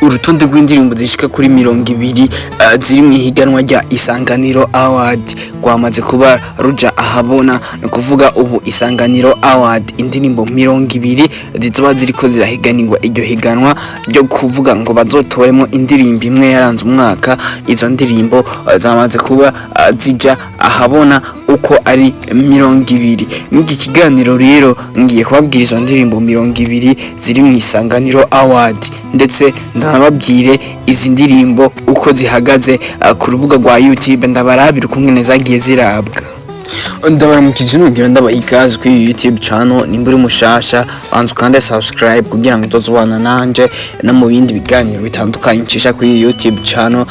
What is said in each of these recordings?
Urutonde rw'indirimbo zishika kuri 20 ziri mu ihiganwa rya Isanganiro Award rwamaze kuba ruja ahabona. Ni ukuvuga ubu Isanganiro Award, indirimbo 20 zizoba ziriko zirahiganirwa iryo higanwa ryo kuvuga ngo bazotoremo indirimbo imwe yaranze umwaka. Izo ndirimbo zamaze kuba zija ahabona uko ari 20. Mw'iki kiganiro rero ngiye kubabwira izo ndirimbo 20 ziri mu Isanganiro Award, ndetse ndababwire izi ndirimbo uko zihagaze ku rubuga rwa YouTube, ndabarabira ukungene zagiye zirabwa. Ndabaramukije, nongera ndabaha ikaze kuri YouTube channel. Nimba uri mushasha, banza ukande subscribe kugira ngo utazobana nanje no mu bindi biganiro bitandukanye ncisha kuri YouTube channel.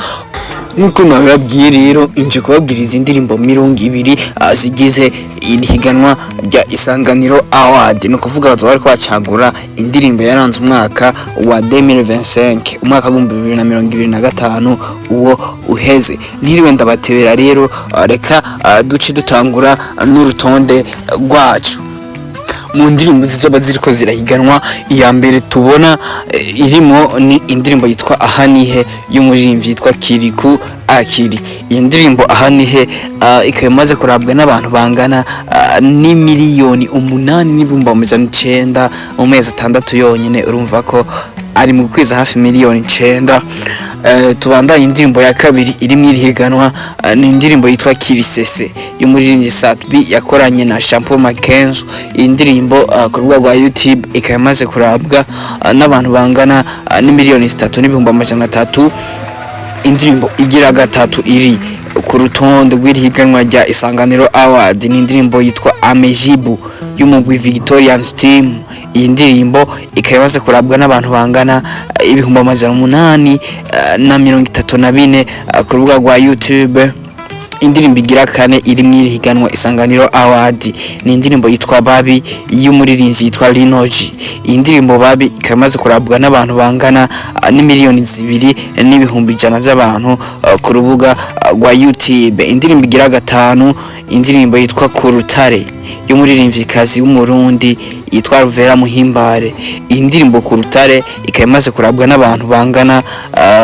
Nkuko nabibabwiye rero, inje kubabwira izi ndirimbo 20 zigize iri higanwa rya Isanganiro Award. Ni ukuvuga bazoba bariko bacagura indirimbo yaranze umwaka wa 2025, umwaka w'2025 uwo uheze. Ntiriwe ndabatebera rero, reka duce dutangura n'urutonde rwacu. Mu ndirimbo zizoba ziriko zirahiganwa, iya mbere tubona irimo ni indirimbo yitwa "Ahanihe" y'umuririmbyi yitwa Kirikou Akili. Iyo ndirimbo "Ahanihe" ikaba imaze kurabwa n'abantu bangana n'8,900,000 mu mezi 6 yonyene. Urumva ko ari mu kwiza hafi miliyoni 9. Tubandanye. Indirimbo ya kabiri iri mu higanwa ni indirimbo yitwa "Kirisese" y'umuririmbyi Sat-B yakoranye na Shampoo Makenzo. Iyi ndirimbo ku rubuga rwa YouTube ikaba imaze kurabwa n'abantu bangana n'3,300,000. Indirimbo igira gatatu iri ku rutonde rw'iri higanwa rya Isanganiro Award ni indirimbo yitwa "Amejibu" y'umugwi Victorian Team. Iyi ndirimbo ikaba imaze kurabwa n'abantu bangana 834,000 ku rubuga rwa YouTube. Indirimbo igira kane iri mu iri higanwa Isanganiro Award ni indirimbo yitwa "Babi" y'umuririmbyi yitwa Linoji. Iyi ndirimbo "Babi" ikaba imaze kurabwa n'abantu bangana n'2,100,000 z'abantu ku rubuga rwa YouTube. Indirimbo igira gatanu, indirimbo yitwa "Kurutare" y'umuririmvyikazi w'Umurundi yitwa Ruvera Muhimbare. Iyi ndirimbo "Kurutare" ikaba imaze kurabwa n'abantu bangana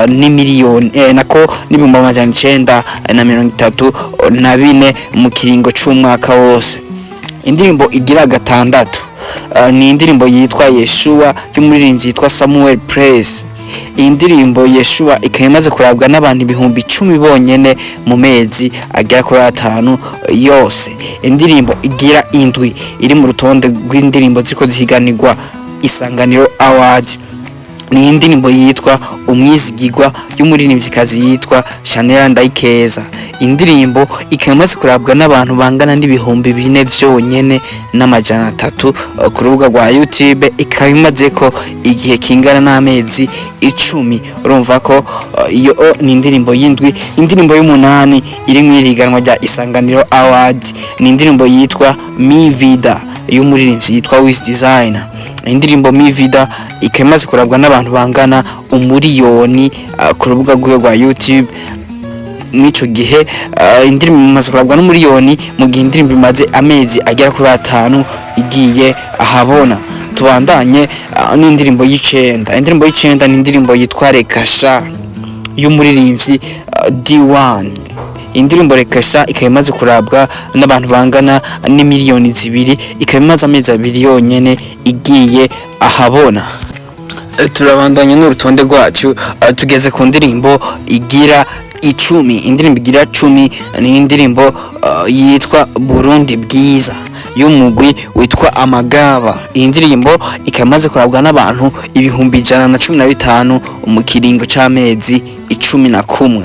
n'imiliyoni nako n'934,000 mu kiringo c'umwaka wose. Indirimbo igira gatandatu ni indirimbo yitwa "Yeshua" y'umuririmbyi yitwa Samuel Praise. Iyi ndirimbo "Yeshua" ikaba imaze kurabwa n'abantu 10,000 bonyene mu mezi agera kuri 5 yose. Indirimbo igira indwi iri mu rutonde rw'indirimbo ziriko zihiganirwa Isanganiro Award ni indirimbo yitwa "Umwizigirwa" y'umuririmvyikazi yitwa Chanel Ndayikeza. Indirimbo ikaba imaze kurabwa n'abantu bangana n'4,300 vyonyene ku rubuga rwa YouTube, ikaba imaze ko igihe kingana n'amezi 10. Urumva ko iyo ni indirimbo y'indwi. Indirimbo y'umunani iri mu iriganwa rya Isanganiro Award ni indirimbo yitwa "Mi Vida" y'umuririmbyi yitwa Wiz Designer. Indirimbo "Mi Vida" ikaba imaze kurabwa n'abantu bangana 1,000,000 ku rubuga rwiwe rwa YouTube. Mw'ico gihe indirimbo imaze kurabwa n'1,000,000 mu gihe indirimbo imaze amezi agera kuri 5 igiye ahabona. Tubandanye n'indirimbo y'icenda. Indirimbo y'icenda ni indirimbo yitwa "Rekasha" y'umuririmbyi D1. Indirimbo "Rekasha" ikaba imaze kurabwa n'abantu bangana n'2,000,000, ikaba imaze amezi 2 yonyene igiye ahabona. Turabandanya n'urutonde rwacu, tugeze ku ndirimbo igira 10. Indirimbo igira 10 ni indirimbo yitwa "Burundi Bwiza" y'umugwi witwa Amagaba. Iyi ndirimbo ikaba imaze kurabwa n'abantu 115,000 mu kiringo c'amezi 11.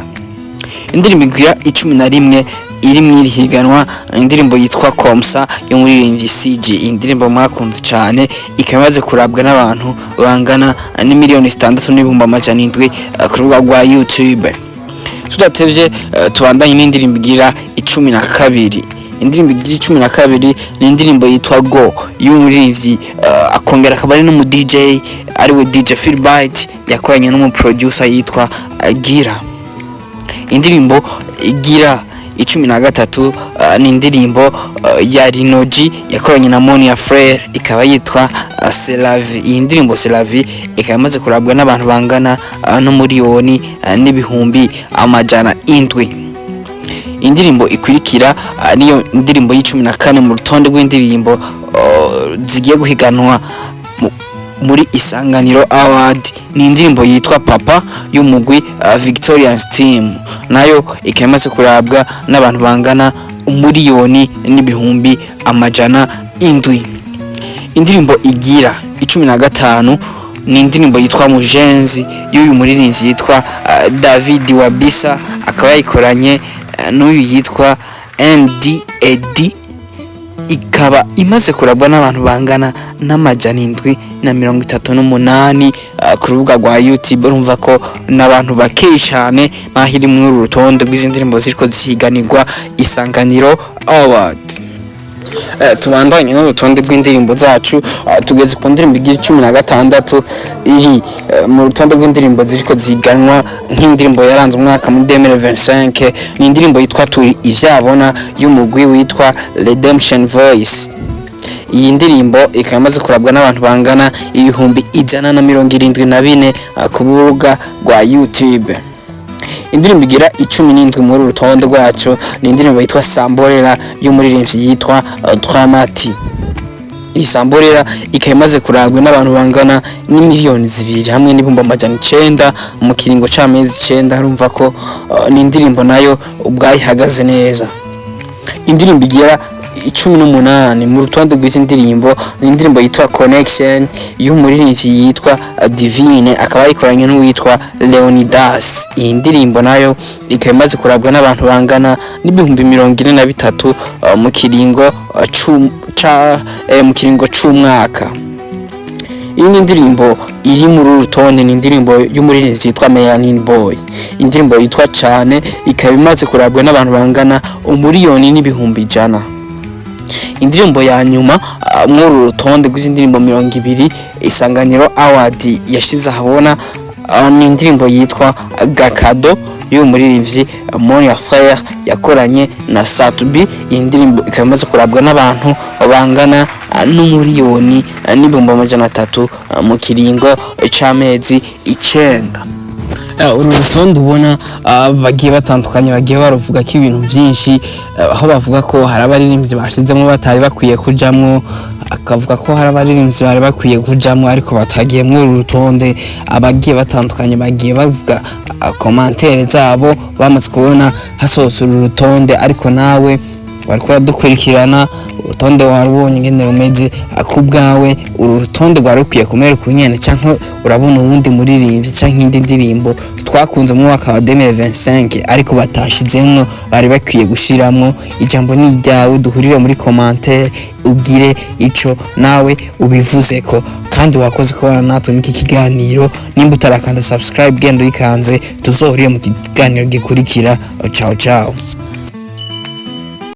Indirimbo igira 11 iri mu iri higanwa, indirimbo yitwa "Komsa" y'umuririmbyi CG. Indirimbo mwakunze cyane, ikaba imaze kurabwa n'abantu bangana n'6,700,000 ku rubuga rwa YouTube. Tudatevye, tubandanye n'indirimbo igira 12. Indirimbo igira 12 ni indirimbo yitwa "Go" y'umuririmbyi akongera akaba ari n'umu DJ, ariwe DJ Philbyte, yakoranye n'umu producer yitwa Gira. Indirimbo igira 13 ni indirimbo ya Rinoji yakoranye na Monia Frere, ikaba yitwa Selavi. Iyi ndirimbo Selavi ikaba imaze kurabwa n'abantu bangana n'umuriyoni n'ibihumbi 700. Indirimbo ikurikira niyo ndirimbo ya 14 mu rutonde rw'indirimbo zigiye guhiganwa muri Isanganiro Award, ni indirimbo yitwa Papa y'umugwi Victorian Team, nayo ikaba imaze kurabwa n'abantu bangana 1,700,000. Indirimbo igira 15 ni indirimbo yitwa Mujenzi y'uyu muririmbyi yitwa David Wabisa, akaba yayikoranye n'uyu yitwa NDAD, ikaba imaze kurabwa n'abantu bangana n'738 ku rubuga rwa YouTube. Urumva ko n'abantu bakeye cyane bahiri muri uru rutonde rw'izi ndirimbo ziriko zihiganirwa Isanganiro Award. Tubandanye n'urutonde rw'indirimbo zacu, tugeze ku ndirimbo igira 16 iri mu rutonde rw'indirimbo ziriko ziganwa nk'indirimbo yaranze umwaka muri 2025, ni indirimbo yitwa Turi Ivyabona y'umugwi witwa Redemption Voice. Iyi ndirimbo ikaba imaze kurabwa n'abantu bangana 174,000 ku rubuga rwa YouTube. Indirimbo igira 17 muri uru rutonde rwacu ni indirimbo yitwa Samborera y'umuririmbyi yitwa Dramati. Iyi Samborera ikaba imaze kurabwa n'abantu bangana n'2,900,000 mu kiringo c'amezi 9. Urumva ko ni indirimbo nayo ubwayo ihagaze neza. Indirimbo igera 18 mu rutonde rw'izi ndirimbo ni indirimbo yitwa Connection y'umuririmbyi yitwa Divine, akaba yayikoranye n'uwitwa Leonidas. Iyi ndirimbo nayo ikaba imaze kurabwa n'abantu bangana n'43,000 mu kiringo mu kiringo c'umwaka. Iyi ni indirimbo iri muri uru rutonde, ni indirimbo y'umuririmbyi yitwa Melanin Boy, indirimbo yitwa Cane, ikaba imaze kurabwa n'abantu bangana 1,100,000. Indirimbo ya nyuma muri uru rutonde rw'izi ndirimbo 20 Isanganiro Award yashize ahabona ni indirimbo yitwa Gakado y'uyu muririmbyi Monia Frere yakoranye na Satubi. Iyi ndirimbo ikaba imaze kurabwa n'abantu bangana n'1,300,000 mu kiringo c'amezi 9. Uru rutonde ubona bagiye batandukanye bagiye baruvuga ko ibintu byinshi, aho bavuga ko hari abaririmbyi bashizemo batari bakwiye kujamwo, akavuga ko hari abaririmbyi bari bakwiye kujamwo ariko batagiye muri uru rutonde. Abagiye batandukanye bagiye bavuga commentaires zabo bamaze kubona hasohotse uru rutonde. Ariko nawe wariko uradukurikirana, urutonde warubonye ingene rumeze. Ku bwawe uru rutonde rwari rukwiye kumera uku nyene, canke urabona uwundi muririmbyi canke indi ndirimbo twakunze mu mwaka wa 2025 ariko batashizemwo bari bakwiye gushiramwo? Ijambo ni iryawe, duhurire muri commentaire ugire ico nawe ubivuzeko. Kandi wakoze kubana natwe muri iki kiganiro. Nimba utarakanda subscribe, genda uyikanze. Tuzohurire mu kiganiro gikurikira. Ciao ciao.